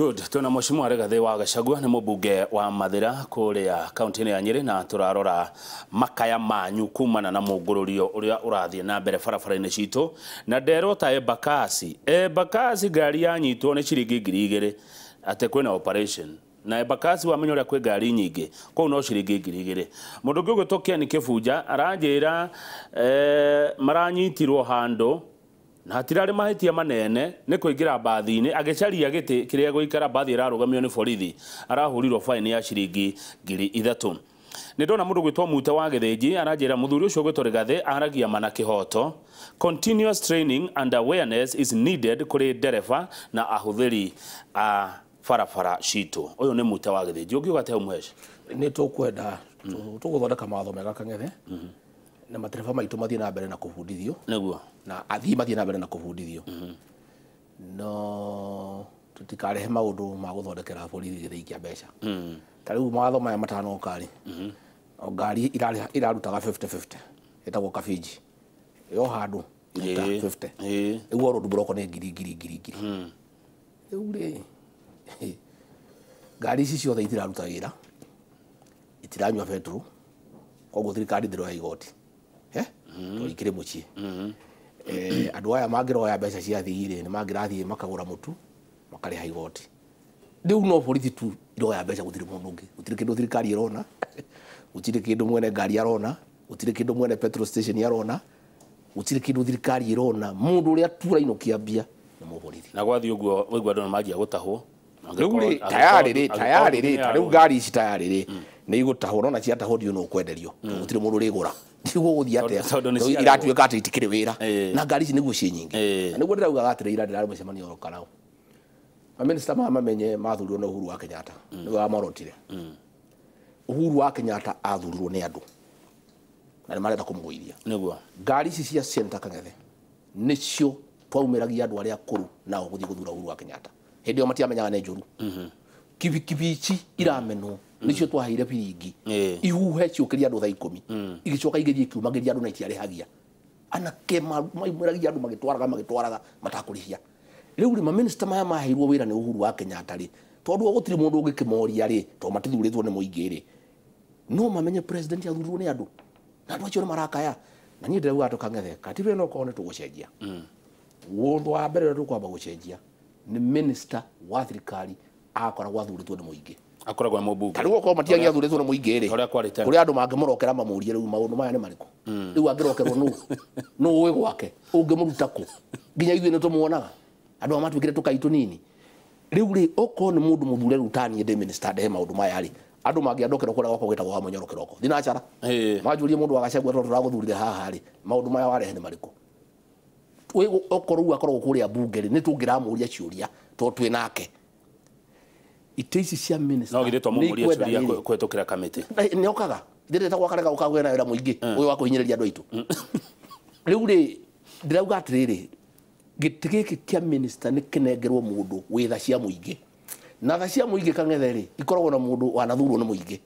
Good. Tuna Mheshimiwa Rigathi wa Gachagua nĩ mũmbunge wa Mathira kũrĩa kaunti-inĩ ya Nyĩrĩ, na tũrarora makaya manyu kumana na mũngũrũrio ũrĩa ũrathiĩ na mbere barabara-inĩ citũ. Na nderwo ta Embakasi, Embakasi ngari yanyitwo nĩ ciringi 2000 atĩ kwĩna operation. Na Embakasi wamenya ũrĩa kwĩ ngari nyingĩ kũu no ciringi 2000. Mũndũ ũngĩ ũgwĩtwo Ken Kĩbunja aranjĩra maranyitirwo handũ na hatirarĩ mahĩtia manene nĩ kũingĩra mbathi-inĩ agĩcaria gĩtĩ kĩrĩa gũikara mbathi ĩrarũgamio nĩ borithi, arahũrirwo faini ya ciringi 3000. Nĩ ndona mũndũ gwĩtwo Mute wa Gĩthĩnji aranjĩra mũthuri ũcio gwĩtwo Rigathi aragia mana kĩhoto. Continuous training and awareness is needed kũrĩ ndereba na ahũthĩri a barabara citũ. Ũyũ nĩ Mute wa Gĩthĩnji. Ũngiuga atĩa Mũheci? Nĩ tũkwenda tũgũthondeka mawatho mega Kang'ethe, na matereba maitũ mathiĩ na mbere na kũbundithio. Nĩguo. Na athii mathiĩ na mbere na kũbundithio. No tũtikarehe maũndũ ma gũthondekera borithi gĩthĩi kĩa mbeca. Ta rĩu mawatho maya matanoka rĩ, o ngari irarutaga 50-50, ĩtagwo kabinji. Yo handũ iruta 50. Rĩu road block nĩ ngiri ngiri ngiri ngiri. Rĩu rĩ, ngari ici ciothe itiraruta wĩra, itiranyua betũrũ, koguo thirikari ndĩroya igoti. Tondũ ikĩrĩ mũciĩ. Andũ aya mangĩroya mbeca cia athii rĩ, nĩ mangĩrathiĩ makagũra mũtu, makarĩha igoti. Rĩu no borithi tu iroya mbeca, gũtirĩ mũndũ ũngĩ. Gũtirĩ kĩndũ thirikari ĩrona, gũtirĩ kĩndũ mwene ngari arona, gũtirĩ kĩndũ mwene petrol station arona, gũtirĩ kĩndũ thirikari ĩrona. Mũndũ ũrĩa tu ũrainũkia mbia nĩ mũborithi. Na gwathiĩ ũguo waigua andũ nĩ manjia gũtahwo. Rĩu rĩ, tayarĩ rĩ, tayarĩ rĩ, ta rĩu ngari ici tayarĩ rĩ, nĩ igũtahwo, no na ciatahwo ndiũĩ nũ ũkwenderio, tondũ gũtirĩ mũndũ ũrĩgũra. Nĩguo gũthiĩ atĩa? Tondũ nĩ ciarĩhwo. Iratuĩka atĩ itikĩrĩ wĩra. Na ngari ici nĩguo ciĩ nyingĩ. Na nĩguo ndĩraugaga atĩrĩ, ira ndĩrarĩ mũcemanio oro Karau. Mamĩnĩsta maya mamenye mathurirwo nĩ Uhuru wa Kenyatta. Nĩwe wamorotire. Uhuru wa Kenyatta athurirwo nĩ andũ. Na nĩ marenda kũmũgũithia. Nĩguo. Ngari ici cia Sienta Kang'ethe nĩcio twaumĩragia andũ arĩa akũrũ nao gũthiĩ gũthura Uhuru wa Kenyatta. Hĩndĩ ĩyo matiamenyaga nĩ njũru. Kibikibi ici iramenwo nĩcio twaheire biringi. Ihuhe ciũkĩria andũ thaa 10. Igĩcoka igĩthiĩ ikiumagĩria andũ na itiarĩhagia. Anake maumĩragia andũ magĩtwaraga magĩtwaraga matakũrĩhia. Rĩu rĩ, mamĩnĩsta maya maheirwo wĩra nĩ Uhuru wa Kenyatta rĩ, tondũ gũtirĩ mũndũ ũngĩkĩmoria rĩ, tondũ matithurĩtwo nĩ mũingĩ rĩ, no mamenye president athurirwo nĩ andũ. Na andũ acio nĩ marakaya. Na niĩ ndĩrauga atĩ Kang'ethe, katiba ĩno okorwo nĩ tũgũcenjia. Ũndũ wa mbere ũrĩa tũkwamba gũcenjia nĩ minister wa thirikari akoragwo athurĩtwo nĩ mũingĩ. Akoragwo e mũmbunge. Ta rĩu okorwo matiangĩathurĩtwo nĩ mũingĩ rĩ, Ũrĩa kwarĩ tene. kũrĩ andũ mangĩmũrokera mamũrie rĩu maũndũ maya nĩ marĩkũ. Rĩu angĩrokerwo nũ? Nũ ũĩ gwake? Ũngĩmũruta kũ? Nginya ithuĩ nĩ tũmuonaga. Andũ aya matuĩkire tũkai tũnini. Rĩu rĩ, okorwo nĩ mũndũ mũthure rĩu ta niĩ ndĩ minister ndehe maũndũ maya rĩ, andũ mangĩandokera kũrĩa gwakwa gwĩtagwo wa Mũnyoro kĩroko. Thinacara. Manjũrie mũndũ wa Gachagua tondũ tũragũthurire haha rĩ, maũndũ maya warehe nĩ marĩkũ? Okorwo rĩu akoragwo kũrĩa mbunge rĩ, nĩ tũngĩramũria ciũria tondũ twĩ nake. Itĩ ici cia minister No githĩ twamũria nĩ ikwenda ciũria rĩrĩ. kũhetũkĩra kamĩtĩ. Nĩ okaga. Ndĩreta gwa karega ũkaga wĩna wĩra mũingĩ, ũyũ wa kũhinyĩrĩria andũ aitũ. Rĩu rĩ, ndĩrauga atĩrĩrĩ, gĩtĩ gĩkĩ kĩa minister nĩ kĩnengerwo mũndũ wĩ tha cia mũingĩ. Na tha cia mũingĩ Kang'ethe rĩ, ikoragwo na mũndũ wanathurwo nĩ mũingĩ.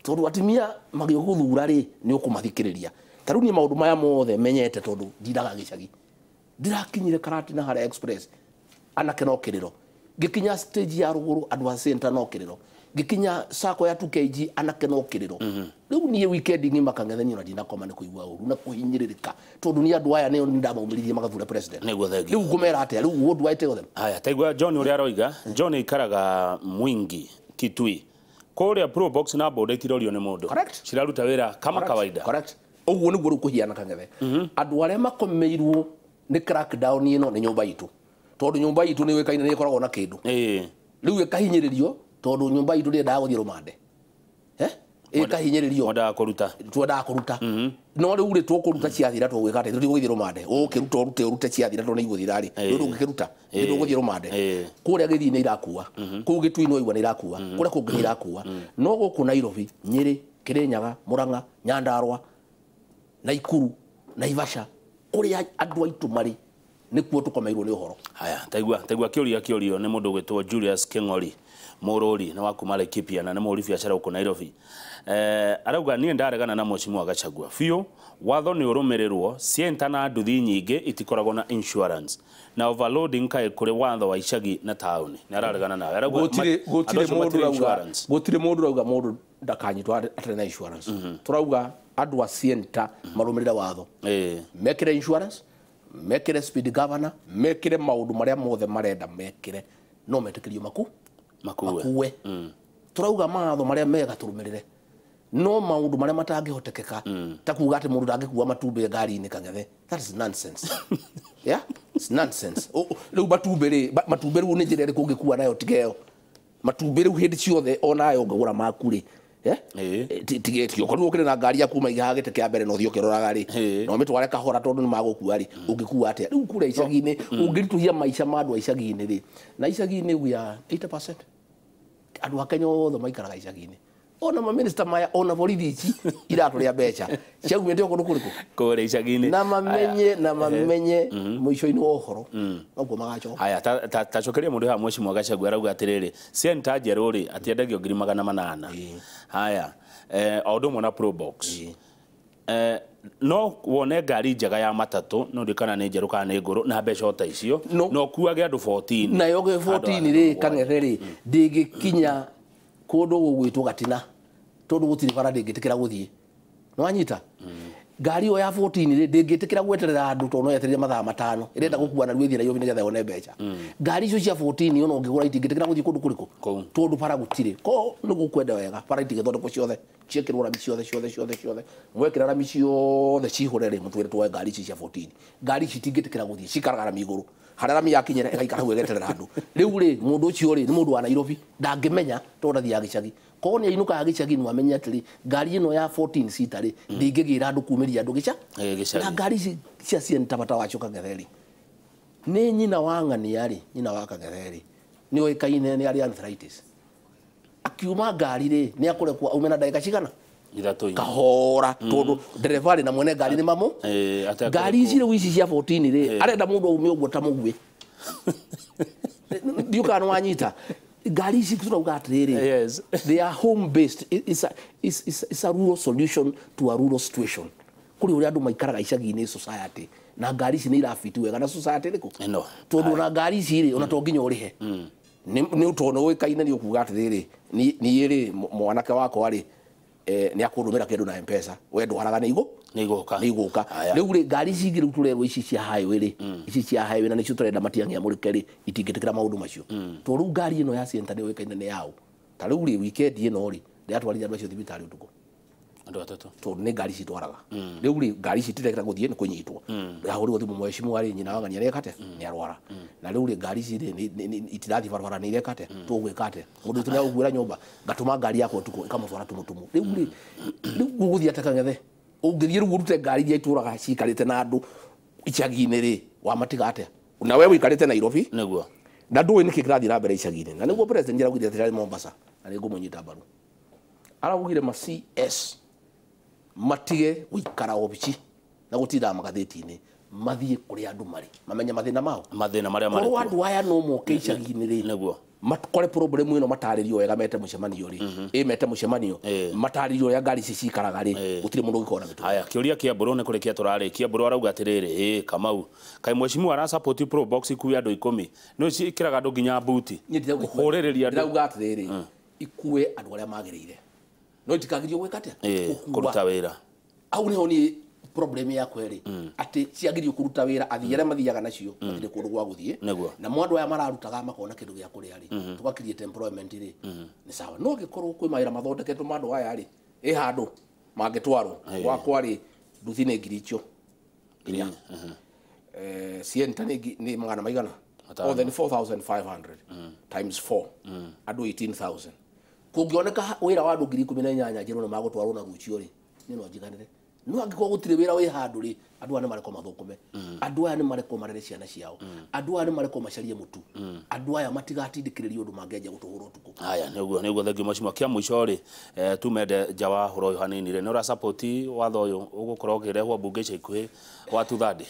Tondũ atumia magĩgũthura rĩ, nĩ ũkũmathikĩrĩria. Ta rĩu niĩ maũndũ maya mothe menyete tondũ ndindaga gĩcagi. Ndĩrakinyire Karatina harĩa Express, anake no kĩrĩro. Ngĩkinya stage ya rũgũrũ andũ a Center no kĩrĩro. Ngĩkinya sacco ya 2KG anake no kĩrĩro. Rĩu niĩ weekend ng'ima Kang'ethe niĩ ona ndinakoma nĩ kũigua ũru na kũhinyĩrĩrĩka. Tondũ niĩ andũ aya nĩo ndamaumĩririe magathure president. Nĩguo thengiũ. Rĩu ngũmera atĩa? Rĩu what do I tell them? Haya, taigua John ũrĩa aroiga. John aikaraga Mwingi, Kitui. Kũrĩa Pro Box na boda itirorio nĩ mũndũ. Correct. Ciraruta wĩra kama Correct. kawaida. Correct. Ũguo nĩguo rĩu kũhiana Kang'ethe. Andũ arĩa makomeirwo nĩ crackdown ĩno nĩ nyũmba itũ. Tondũ nyũmba itũ nĩ yũĩkaine nĩ ĩkoragwo na kĩndũ. Rĩu ĩkahinyĩrĩrio tondũ nyũmba itũ ndĩendaga gũthiĩ rũmande. Ĩkahinyĩrĩrio. Mwendaga kũruta. Twendaga kũruta. No rĩu rĩ, tũkũruta ciathira tũgwĩka atĩa? Tũtigũgĩthiĩ rũmande. Ũgũkĩruta ũrute ũrute ciathira tondũ nĩ igũthira rĩ. Rĩu ndũngĩkĩruta. Nĩ ndũgũthiĩ rũmande. Kũrĩa Gĩthii nĩ irakua. Kũu Gĩtui no igua nĩ irakua. Kũrĩa kũngĩ nĩ irakua. No gũkũ Nairobi, Nyĩrĩ, Kĩrĩnyaga, Mũrang'a, Nyandarũa, Naikuru, Naivasha, kũrĩa andũ aitũ marĩ Nĩkuo tũkomeirwo nĩ ũhoro. Haya, taigua kĩũria kĩũrio nĩ mũndũ ũgwĩtwo Julius King'ori Mũrũri nĩ wa kuma Laikipia na nĩ mũhũri biacara gũkũ Nairobi. Arauga niĩ ndaregana na Mheshimiwa Gachagua biũ, watho nĩ ũrũmĩrĩrwo, Sienta na nduthi nyingĩ itikoragwo na insurance na overloading kaĩ kũrĩ watho wa icagi na taũni. Nĩ araregana nawe. Arauga Gũtirĩ andũ gũtirĩ acio mũndũ matirĩ ũrauga insurance. gũtirĩ mũndũ ũrauga mũndũ ndakanyitwo atarĩ na insurance. Tũrauga andũ a Sienta marũmĩrĩre watho. Mekĩre insurance, mekĩre speed governor, mekĩre maũndũ marĩa mothe marenda mekĩre, no metĩkĩrio Makuwe. Makuwe. Tũrauga mawatho marĩa mega tũrũmĩrĩre, no maũndũ marĩa matangĩhotekeka ta kuga atĩ mũndũ ndangĩkua matumbĩ ngari-inĩ Kang'ethe, that is nonsense. Yeah, it's nonsense. Rĩu matumbĩ rĩ, matumbĩ rĩu nĩ njĩra ĩrĩkũ ũngĩkua nayo tiga ĩyo? Matumbĩ rĩu hĩndĩ ciothe onayo ũngĩgũra maku rĩ, tige ũkorirwo ũkĩrĩ na ngari yaku maiga gĩtĩ kĩa mbere na ũthiĩ ũkĩroraga rĩ, na ũmĩtware kahora tondũ nĩ magũkua rĩ, ũngĩkua atĩa rĩu kũrĩa icagi-inĩ? Ũngĩritũhia maica ma andũ a icagi-inĩ rĩ, na icagi-inĩ we are 80% andũ a Kenya othe maikaraga icagi-inĩ. Ona maminista maya, ona borithi ici iratũrĩa mbeca ciaumĩte o kũndũ kũrĩkũ? Kũrĩa icagi-inĩ. Na mamenye mũico-inĩ wa ũhoro noguo magacoka. Haya, ta cokeria mũndũ haha Mheshimiwa Gachagua arauga atĩrĩrĩ, Sienta njerũ rĩ atiendagio 800,000. Haya, o ũndũ ũmwe na Probox. No wone ngari njega ya matatũ no ndikana kana nĩ njerũ kana nĩ ngũrũ na mbeca o ta icio, No. no ũkuage andũ 14. Nayo gĩ 14 rĩ, Kang'ethe rĩ, ndĩngĩkinya kũndũ gũgwĩtwo Gatina tondũ gũtirĩ bara, ndĩngĩtĩkĩra gũthiĩ. Nĩwanyita? Ngari ĩyo ya 14 rĩ, ndĩngĩtĩkĩra gweterera andũ tondũ no yetereire mathaa 5, ĩrenda gũkua narua ĩthiĩ Nairobi nĩgetha yone mbeca. Ngari icio cia 14 ona ũngĩgũra itingĩtĩkĩra gũthiĩ kũndũ kũrĩkũ? Kũu. Tondũ bara gũtirĩ. Ko nĩ gũkwenda wega bara itingĩthondekwo ciothe, ciĩkĩrwo rami ciothe ciothe ciothe ciothe, mwekĩra rami ciothe cihũre rĩ, mũtwĩre tuoe ngari ici cia 14. Ngari ici itingĩtĩkĩra gũthiĩ, cikaraga rami igũrũ, harĩa rami yakinyĩra ĩgaikara hau ĩgeterera andũ. Rĩu rĩ, mũndũ ũcio rĩ, nĩ mũndũ wa Nairobi, ndangĩmenya tondũ ndathiaga gĩcagi. Koguo nĩ ainũkaga gĩcagi, nĩ wamenye atĩrĩ, ngari ĩno ya 14 seater rĩ, ndĩngĩgĩra andũ kumĩria andũ gĩca Gĩcagi. Na ngari ici cia Sienta bata wacio Kang'ethe rĩ, nĩ nyina wa ng'ania rĩ, nyina wa Kang'ethe rĩ, nĩ oĩkaine nĩ arĩ arthritis. Akiuma ngari rĩ, nĩ akũrekwo aume na ndagĩka cigana? 3, 4. Kahora, tondũ ndereba rĩ na mwene ngari nĩ mamo. Atekũrekwo. Ngari ici rĩu ici cia 14 rĩ, arenda mũndũ aume ũguo ta mũguĩ. Ndiũ kana nĩ wanyita? Ngari ici tũrauga atĩrĩrĩ, they are home based. It's a rural solution to a rural situation, kũrĩ ũrĩa andũ maikaraga icagi-inĩ society, na ngari ici nĩ irabiti wega na society ĩrĩkũ? Ĩno. Tondũ ona ngari ici rĩ, ona to nginya ũrĩhe, nĩ tondũ nĩ ũĩkaine, nĩ ũkuga atĩrĩrĩ, niĩ rĩ, mwanake wakwa rĩ, nĩ akũndũmĩra kĩndũ na Mpesa, we ndwaraga nĩ igũ Nĩ igũka. Nĩ igũka. Haya. Rĩu rĩ, ngari ici ingĩ rĩu tũrerwo ici cia highway rĩ, ici cia highway na nĩcio tũrenda Matiang'i amũrĩke rĩ, itingĩtĩkĩra maũndũ macio, tondũ rĩu ngari ĩno ya Sienta nĩ ũĩkaine nĩ yaũ. Ta rĩu rĩ, weekend ĩno rĩ, ndĩratwarire andũ acio thibitarĩ ũtukũ. Andũ 3. Tondũ nĩ ngari citwaraga. Rĩu rĩ, ngari ici itirekera gũthiĩ nĩ kũnyitwo. Ndahũrirwo thimũ, mheshimiwa rĩ, nyina wa ng'ania nĩeka atĩa, nĩ arwara, na rĩu rĩ, ngari ici rĩ, itirathiĩ barabara, nĩ ireka atĩa, tũgwĩka atĩa? Mũndũ witũ nĩ nyũmba, ngatũma ngari yakwa ũtukũ ĩkamũtwara tumutumu. Rĩu rĩ, rĩu gũgũthiĩ atĩa Kang'ethe? Ũngĩthiĩ rĩu ũrute ngari iria itũraga cikarĩte na andũ icagi-inĩ rĩ, wamatiga atĩa na we ũikarĩte Nairobi? Nĩguo. Na ndũĩ nĩkĩ kĩrathiĩ na mbere icagi-inĩ. Na nĩguo president araugire atĩ arĩ Mombasa, na nĩ ngũmũnyita mbaru, araugire ma CS matige gũikara obici na gũtindaga magathĩti-inĩ, mathiĩ kũrĩa andũ marĩ, mamenye mathĩna mao. Mathĩna marĩa marĩ Korwo kuo. Andũ aya no moke icagi-inĩ rĩ, makore problem ĩno, matarĩrio wega, mete mũcemanio rĩ, ĩ mete mũcemanio, matarĩrio ũrĩa ngari ici cikaraga rĩ, gũtirĩ mũndũ ũngĩkorwo na mĩtũkĩ. Haya, kĩũria kĩa mbũrũ nĩ kũrĩkia tũrarĩkia. Mbũrũ arauga atĩrĩrĩ, ĩ Kamau, kaĩ mheshimiwa ara support Probox ikuue andũ 10? Nĩ ciĩkĩraga andũ nginya buti Niĩ ndirauga kũhũrĩrĩria andũ. Ndĩrauga atĩrĩrĩ, ikue andũ arĩa magĩrĩire, no itikagirio gwĩka atĩa? Gũkua. Kũruta wĩra. Hau nĩho niĩ problem yakwa ĩrĩ, atĩ ciagĩrĩirwo kũruta wĩra, athii arĩa mathiaga nacio matirĩ kũndũ gwa gũthiĩ. Na mo andũ aya mararutaga makona kĩndũ gĩa kũrĩa rĩ, tũga create employment rĩ, nĩ sawa. No angĩkorwo kwĩ mawĩra mathondeketwo ma andũ aya rĩ, ĩ handũ mangĩtwarwo. Gwakwa rĩ, nduthi nĩ ngiri icio 4. Sienta nĩ magana maigana? 5. Othe nĩ 4500 times 4, andũ 18,000. Kũngĩoneka wĩra wa andũ 18,000 njĩrwo nĩ magũtwarwo na rũciũ rĩ, niĩ no njiganĩre. No angĩkorwo gũtirĩ wĩra wĩ handũ rĩ, andũ aya nĩ marekwo mathũkũme, andũ aya nĩ marekwo marere ciana ciao, andũ aya nĩ marekwo macarie mũtu, andũ aya matigatindĩkĩrĩrio ũndũ mangĩanjia gũtũhũra ũtukũ. Haya, nĩguo, thengiũ mheshimiwa. Kĩa mũico rĩ, tumende nja wa ũhoro ũyũ hanini rĩ, nĩ ũra support watho ũyũ ũgũkorwo ũkĩrehwo mbunge ica ikuhĩ wa 230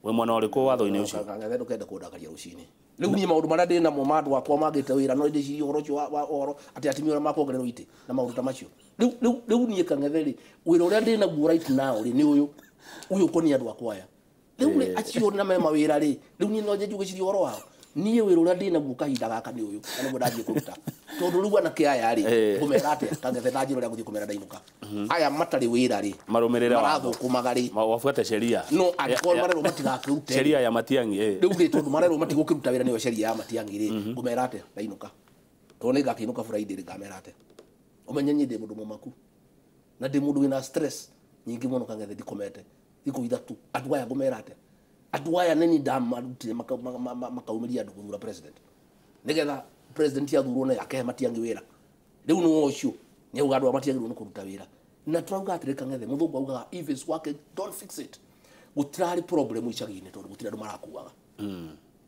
We mwena ũrĩkũ watho-inĩ ũcio? Kang'ethe, ndũkende kũndakaria rũcinĩ. Rĩu niĩ maũndũ marĩa ndĩ namo ma andũ akwa mangĩte wĩra, no ndĩcirie ũhoro ũcio wa ũhoro atĩ atumia ũrĩa makuongererwo itĩ na maũndũ ta macio. Rĩu niĩ Kang'ethe rĩ, wĩra ũrĩa ndĩ naguo right now rĩ, nĩ ũyũ ũkoniĩ andũ akwa aya. Rĩu rĩ, acio na me mawĩra rĩ, rĩu niĩ no njanjie gwĩciria ũhoro wao? Niĩ wĩra ũrĩa ndĩ naguo kahinda gaka nĩ ũyũ, na nĩguo ndathiĩ kũruta, tondũ rĩu anake aya rĩ, ngũmera atĩa, Kang'ethe? Ta njĩra ũrĩa ngũthiĩ kũmera ndainũka. Aya matarĩ wĩra rĩ, Marũmĩrĩre watho. Marathũkũmaga rĩ, Wafuate sheria. No angĩkorwo marerwo matigakĩrute, Sheria ya Matiang'i, eh. Rĩu rĩ, tondũ marerwo matigũkĩruta wĩra, nĩyo sheria ya Matiang'i rĩ, ngũmera atĩa ndainũka? Tondũ nĩ ngakĩinũka Friday rĩ, ngamera atĩa? Ũmenye niĩ ndĩ mũndũ mũmaku na ndĩ mũndũ wĩna stress nyingĩ mũno, Kang'ethe. Ndikomete thikũ 3. Andũ aya ngũmera atĩa? Andũ aya nĩ niĩ ndamarutire makaumĩria andũ gũthura president, nĩgetha president athurwo na akehe Matiang'i wĩra. Rĩu nĩ ũcio nĩ auga andũ aya matiagĩrĩirwo nĩ kũruta wĩra. Na tũrauga atĩrĩ, Kang'ethe, mũthũngũ augaga, "If it's working, don't fix it." Gũtirarĩ problem icagi-inĩ tondũ gũtirĩ andũ marakuaga,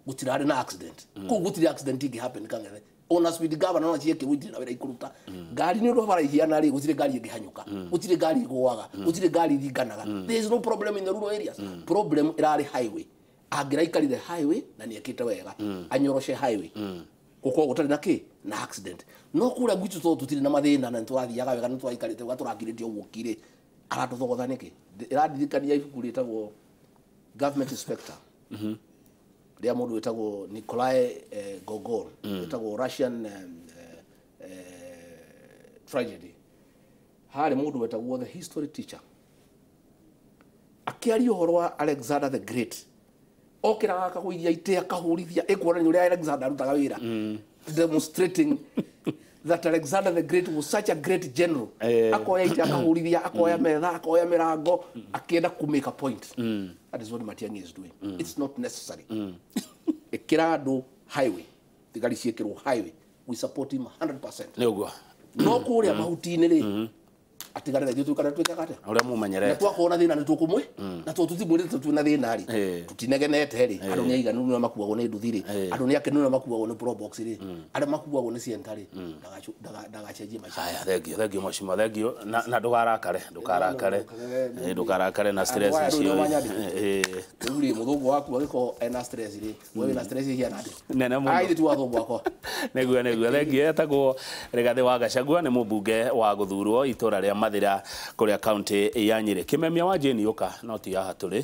gũtirarĩ na accident kũu, gũtirĩ accident ĩngĩ happen, Kang'ethe. Ona speed governor ona ciekĩrwo itirĩ na wĩra ikũruta. Ngari nĩ ũndũ bara ihiana rĩ, gũtirĩ ngari ĩngĩhanyũka, gũtirĩ ngari ĩgũaga, gũtirĩ ngari ithinganaga. There is no problem in the rural areas. Problem ĩrarĩ highway. Angĩraikarire highway na nĩ ekĩte wega, anyoroce highway, gũkorwo gũtarĩ na kĩ na accident. No kũrĩa gwitũ, tondũ tũtirĩ na mathĩna na nĩtũrathiaga wega, nĩtũraikarĩte wega, tũrakirĩte ũguo kirĩ, aratũthogotha nĩkĩ? Ĩrandirikania ibuku rĩtagwo Government Inspector rĩa mũndũ wĩtagwo Nikolai Gogol, wĩtagwo Russian Tragedy. Harĩ mũndũ wetagwo the history teacher, akĩaria ũhoro wa Alexander the Great, okĩraga akagũithia itĩ, akahũrithia, ĩkuonania ũrĩa Alexander arutaga wĩra, demonstrating that Alexander the Great was such a great general. Akoya itĩ, akahũrithia, akoya metha, akoya mĩrango, akĩenda ku make a point. That is what Matiang'i is doing. It's not necessary. Ĩkĩra andũ highway, thigari ciĩkĩrwo highway, we support him 100%. Nĩ ũguo. No kũrĩa mahuti-inĩ rĩ, atigane na ithuĩ, tuikare twĩkaga atĩa ũrĩa na mumenyerete. Twakorwo na thĩna nĩ tũkũmwe na tondũ tũtimwĩrĩte twĩna thĩna rĩ, tũtinegenete rĩ, andũ nĩ aiganu nĩ makuagwo nĩ nduthi rĩ, andũ nĩ akenu nĩ makuagwo nĩ probox rĩ, arĩa makuagwo nĩ Sienta rĩ, ndagacenjie maica. Haya, thengio, thengio mheshimiwa, thengio, na ndũgarakare, ndũkarakare. Ndũkarakare na stress Andũ aya rĩu icio. nĩo manyandĩkĩte. Rĩu rĩ, mũthũngũ waku agĩkorwo ena stress rĩ, we wĩna stress ihiana atĩa? Nene mũno. Ai, ti watho gwakwa. Nĩguo, thengio. Etagwo Rigathĩ wa Gachagua, nĩ mũmbunge wa gũthurwo itũra rĩa Mathĩra kũrĩa kaunti ya Nyĩrĩ. Kĩmemia wa Jane, ũka no ti haha tũrĩ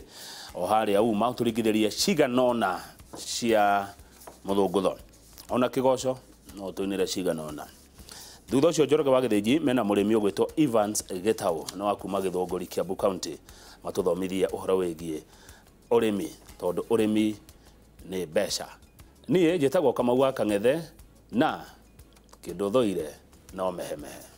o harĩa uma ũtũringithĩrie cigana ũna cia mũthũngũtho ona kĩgoco, no tũinĩre cigana ũna. Thutha ũcio Njoroge wa Gĩthĩnji mena mũrĩmi ũgwĩtwo Evans Gĩtaũ, nĩ wa kuma Gĩthũngũri, Kiambu County, matũthomithie ũhoro wĩgiĩ ũrĩmi, tondũ ũrĩmi nĩ mbeca. Niĩ njĩtagwo Kamau wa Kang'ethe, na kĩndũ thũire no mehemehe.